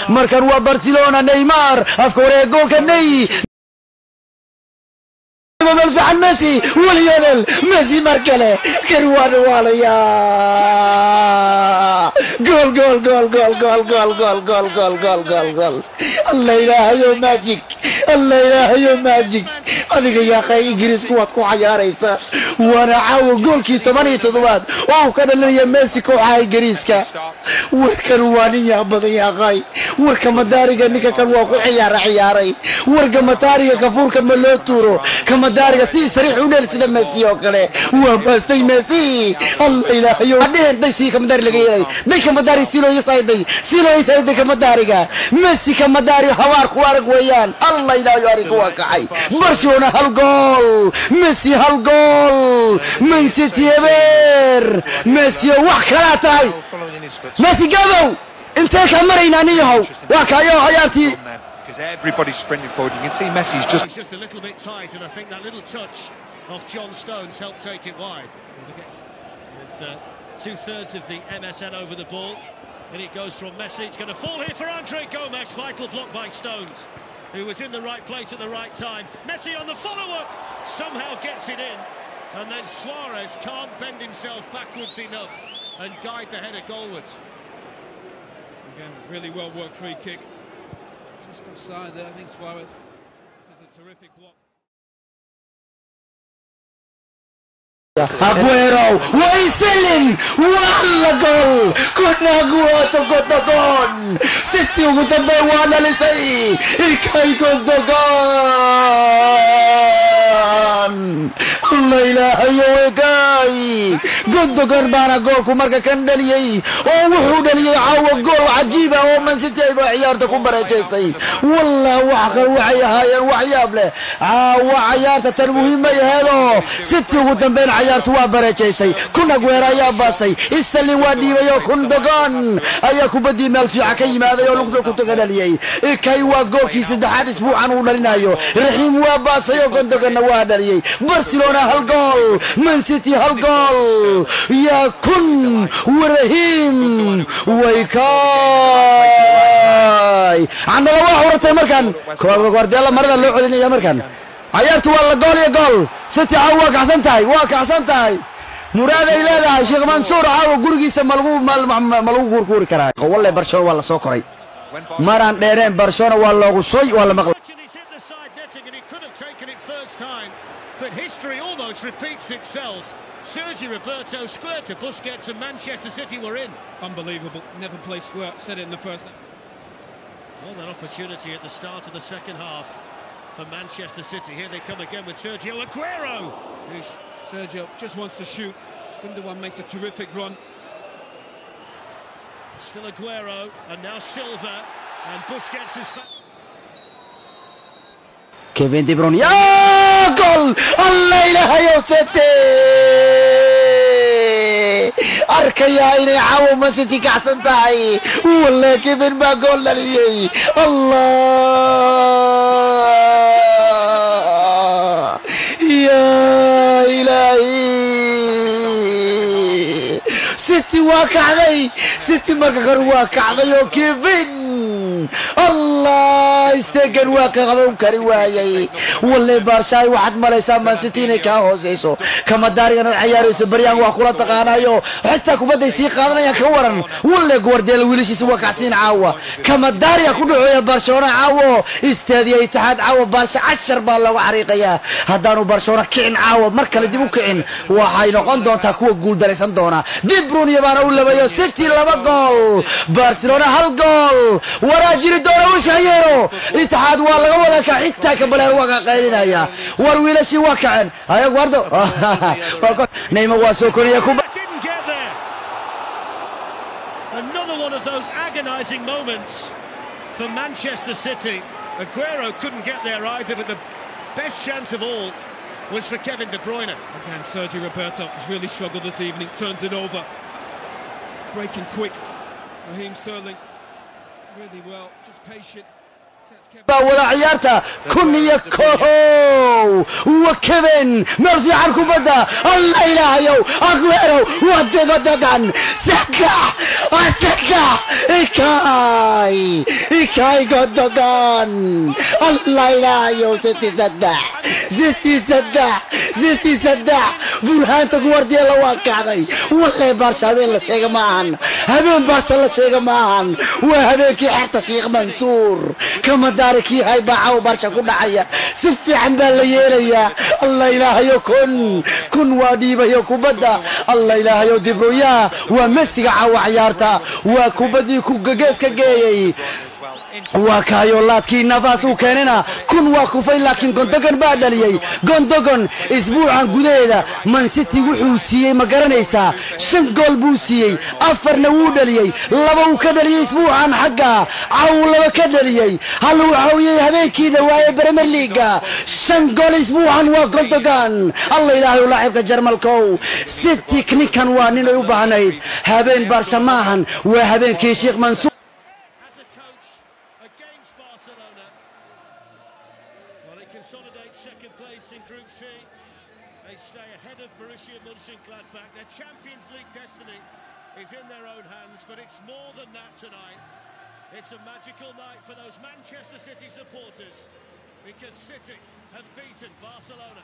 Markan waa Barcelona, Neymar afka hore goolka, Ney meel fiican, Messi, Lionel Messi mar kale kan waa waalaya, gool gool gool gool gool gool gool gool gool gool gool gool! Allah ilaahayo magic, Allah ilaahayo magic, adiga yaaqay Ingiriisku waad ku cayaaraysaa. Waana caawa goolkii 17aad oo uu ka dhalinaya Messi kooxaha Ingiriiska. Warkan waa nin yaa badan yaaqay, warka madaariga ninka kan waa ku ciyaara ciyaaray, warka madaariga kafuurka ma loo tuuro, kamadaariga si sariix u dheel sida Messi oo kale waa baastay Messi. Allah ilaahayo dhehen day si kamadaari laga yeelay day kamadaari si loo yasayday si loo yasayday kamadaariga Messi kamadaari hawaar ku arag weeyaan. Allah ilaahayo arinku waa kacay. Barcelona hal gool, Messi hal gool, Man City eber. Messi wax kalaa tahay, Messi gabow intee ka maraynaa niyahow, waa kayo ciyaartii. Because everybody's sprinting forward. You can see Messi's just It's just a little bit tight, and I think that little touch of John Stones helped take it wide. With 2/3 of the MSN over the ball, and it goes from Messi. It's going to fall here for Andre Gomez. Vital block by Stones, who was in the right place at the right time. Messi on the follow-up somehow gets it in, and then Suarez can't bend himself backwards enough and guide the header goalwards. Again, really well worked free kick. Just offside there, I think Suarez. This is a terrific block. Aguero way selin walla gool kun Aguero Gundogan, City ugu dambeyn waa dhalisay Ilkay Gundogan. Allah ilaahayo wegay Gundogan baana goolku marka kan dhaliyey oo wuxuu dhaliyey caawa gool cajiiba oo Man City ay baa ciyaarta ku bareejaysay. Wallah wax kale waxay ahaayeen waxyaab leh caawa, ciyaarta tan muhiimay aheedoo City ugu dambeyn ciyaartu waa bareejaysay. Kun Aguero ayaa baasay, Sterling waa dhiibay oo Gundogan ayaa kubaddii meel fiican ka yimaaday oo lugta ku taga dhaliyey. Ilkay waa goolkii saddexaad isbuucan uu dhalinayo. Raxiim waa baasay oo Gundoganna waa dhaliyey. Barcelona hal gool, Man City hal gool. Yaa kun warahiim waykay candala waa xuratay markan Guardiola marada loo celinaya markan ciyaartu waa la gool iyo gool. City caawa waa kacsan tahay, waa kacsan tahay, muraaday leedahay. Sheekh Mansuur caawa gurigiisa malagu ma lagu kuurkuuri karaa? Walle Barcelona waa la soo koray maraan dheereen, Barcelona waa loogu soy waa la maqlay. And he's hit the side netting and he could have taken it first time, but history almost repeats itself. Sergio Roberto squared to Busquets and Manchester City were in. Unbelievable. Never play square. Said it in the first. Well, that opportunity at the start of the second half for Manchester City. Here they come again with Sergio Aguero, who's Sergio just wants to shoot. Gundogan makes a terrific run. Still Aguero, and now Silva, and Busquets is Kevin De Bruyne, ya gool! Allah ilaahayow, City arkayaa inay caawa Man City kacsan tahay. Walla Kevin baa gool dhaliyey. Allah ya ilaahi, City waa kacday, City marka kore waa kacday oo Kevin Allah istegan waa ka qaban kari waayay. Walle Barshaay waxaad malaysaa Man City inay kaa hooseyso, kamadaarigan aad ciyaarayso baryaan waa kula taqaanayo, xitaa kubadday sii qaadanayaan ka waran. Walle Guardiola wiilashiisa waa kacsiin caawa, kamadaariya ku dhaxooya Barcelona caawo istaadiya Itixaad. Caawa Barsha cashar baa looga xariiqayaa, haddaanu Barcelona kicin caawa mar kale dib u kicin waxay noqon doontaa kuwa guuldaraysan doona. De Bruyne baana u labayo, City laba gool, Barcelona hal gool. Waraa jiri doona ushayeero Itixaad waa laga wada ka xitaa kabaleer waa ka qaylinaya. War wiilashii waa kaceen haya Guardo Neymar waa soo konaya kuba didn't get there. Another one of those agonising moments for Manchester City. Aguero couldn't get there either, but the best chance of all was for Kevin De Bruyne. Again, Sergio Roberto has really struggled this evening. Turns it over. Breaking quick. Raheem Sterling really well. Just patient. Baa wada ciyaarta 1001 wa Kevin, meel fiican kubadda. Allah ilaahayow, Aguero wadigo dogan, 3 3, Ikay, Ikay Gundogan. Allah ilaahayow, City 3, City 3, City 3. Burhaanta Guardiola waa kacday. Wallahi Barca habeen la sheega ma ahan, habeen Barca la sheega ma ahan, waa habeenkii xerta Sheekh Mansuur kama daarikii hay baa caawa Barca ku dhacaya. Si fiican baa la yeelayaa. Allah ilaahayo, 1000 waa dhiibayo kubadda. Allah ilaahayo, De Bruyne waa Messiga caawa ciyaarta, waa kubaddii ku geeska geeyey, waa kaayo laadkii Navas uu keenana 1000 waa kufay, laakiin Gundogan baa dhaliyey. Gundogan isbuucan gudaheeda Man City wuxuu siiyey, ma garanaysaa, 5 gool buu siiyey, 4-na wuu dhaliyey, 2 uu ka dhaliyey isbuucan, xagga caw 2 ka dhaliyey, hal uu caawiyey habeenkii dhawaaye Premier League. 5 gool isbuucan waa Gundogan. Allah ilaahay, laacibka Jarmalkow, City ninkan waa nin ay u baahnayd. Habeen Barca maahan, waa habeenkii Sheekh Mansuur. As a coach against Barcelona. Well, they consolidate second place in Group C. They stay ahead of Borussia Mönchengladbach. Their Champions League destiny is in their own hands, but it's more than that tonight. It's a magical night for those Manchester City supporters because City have beaten Barcelona.